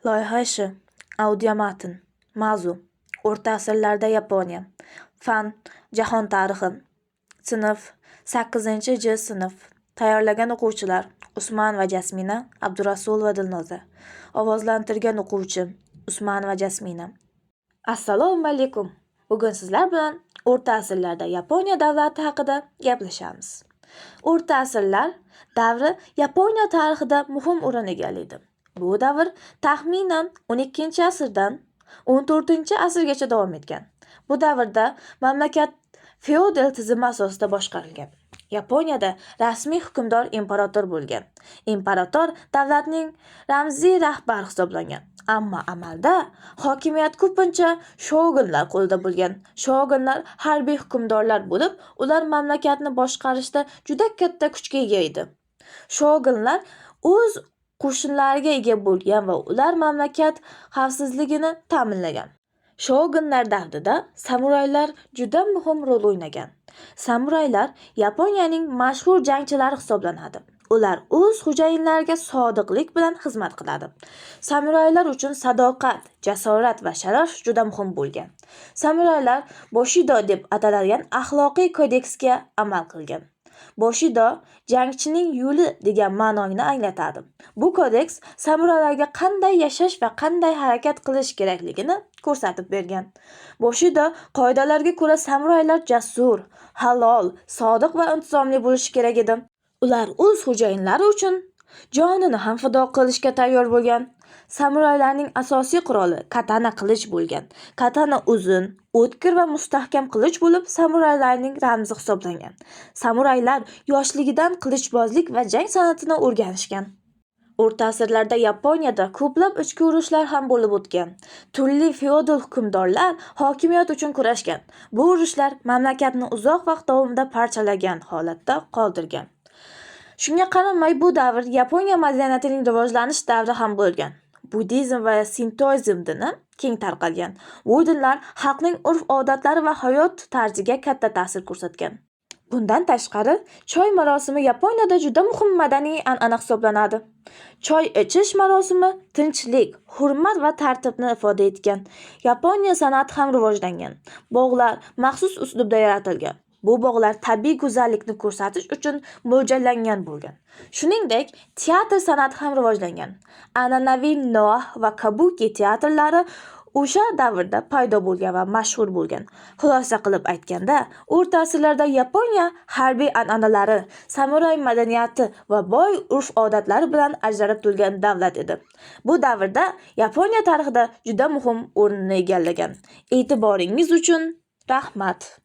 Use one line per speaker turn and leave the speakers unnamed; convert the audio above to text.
Loyiha ishi. Audiomatn. Mavzu: O'rta asrlarda Yaponiya. Fan: Jahon tarixi. Sinf: 8-J sinf. Tayyorlagan o'quvchilar: Usmon va Jasmina, Abdurasul va Dilnoza. Ovozlantirgan o'quvchi: Usmon va Jasmina. Assalomu alaykum. Bugun sizlar bilan o'rta asrlarda Yaponiya davlati haqida gaplashamiz. O'rta asrlar davri Yaponiya tarixida muhim o'rin egallaydi. Bu davr taxminan 12-asrdan 14-asrgacha davom etgan. Bu davrda mamlakat feodal tizimi asosida boshqarilgan. Yaponiyada rasmiy hukmdor imperator bo'lgan. Imperator davlatning ramziy rahbari hisoblangan. Ammo amalda hokimiyat ko'pincha shogunlar qo'lida bo'lgan. Shogunlar harbiy hukmdorlar bo'lib, ular mamlakatni boshqarishda juda katta kuchga ega edi. Shogunlar o'z qo'shinlariga ega bo'lgan va ular mamlakat xavfsizligini ta'minlagan. Shogunlar davrida samuraylar juda muhim rol o'ynagan. Samuraylar Yaponiyaning mashhur jangchilari hisoblanadi. Ular o'z xo'jayinlariga sodiqlik bilan xizmat qiladi. Samuraylar uchun sadoqat, jasorat va sharaf juda muhim bo'lgan. Samuraylar Bushido deb ataladigan axloqiy kodeksga amal qilgan. Bushido jangchining yo'li degan ma'noni anglatadi. Bu kodeks samuraylarga qanday yashash va qanday harakat qilish kerakligini ko'rsatib bergan. Bushido qoidalariga ko'ra samuraylar jasur, halol, sodiq va intizomli bo'lishi kerak edi. Ular o'z xo'jayinlari uchun jonini ham fido qilishga tayyor bo'lgan. Samuraylarning asosiy quroli katana qilich bo'lgan. Katana uzun, o'tkir va mustahkam qilich bo'lib, samuraylarning ramzi hisoblangan. Samuraylar yoshligidan qilichbozlik va jang san'atini o'rganishgan. O'rta asrlarda Yaponiyada ko'plab ichki urushlar ham bo'lib o'tgan. Turli feodal hukmdorlar hokimiyat uchun kurashgan. Bu urushlar mamlakatni uzoq vaqt davomida parchalangan holatda qoldirgan. Shunga qaramay, bu davr Yaponiya madaniyatining rivojlanish davri ham bo'lgan. Buddizm va sintoizm dini keng tarqalgan. Bu dinlar xalqning urf-odatlari va hayot tarziga katta ta'sir ko'rsatgan. Bundan tashqari, choy marosimi Yaponiyada juda muhim madaniy an'ana hisoblanadi. Choy ichish marosimi tinchlik, hurmat va tartibni ifoda etgan. Yaponiya san'ati ham rivojlangan. Bog'lar maxsus uslubda yaratilgan. Bu bog'lar tabiiy go'zallikni ko'rsatish uchun mo'ljallangan bo'lgan. Shuningdek, teatr san'ati ham rivojlangan. An'anaviy Noh va Kabuki teatrlari o'sha davrda paydo bo'lgan va mashhur bo'lgan. Xulosa qilib aytganda, o'rta asrlarda Yaponiya harbiy an'analari, samuray madaniyati va boy urf-odatlari bilan ajralib turgan davlat edi. Bu davrda Yaponiya tarixida juda muhim o'rinni egallagan. E'tiboringiz uchun rahmat.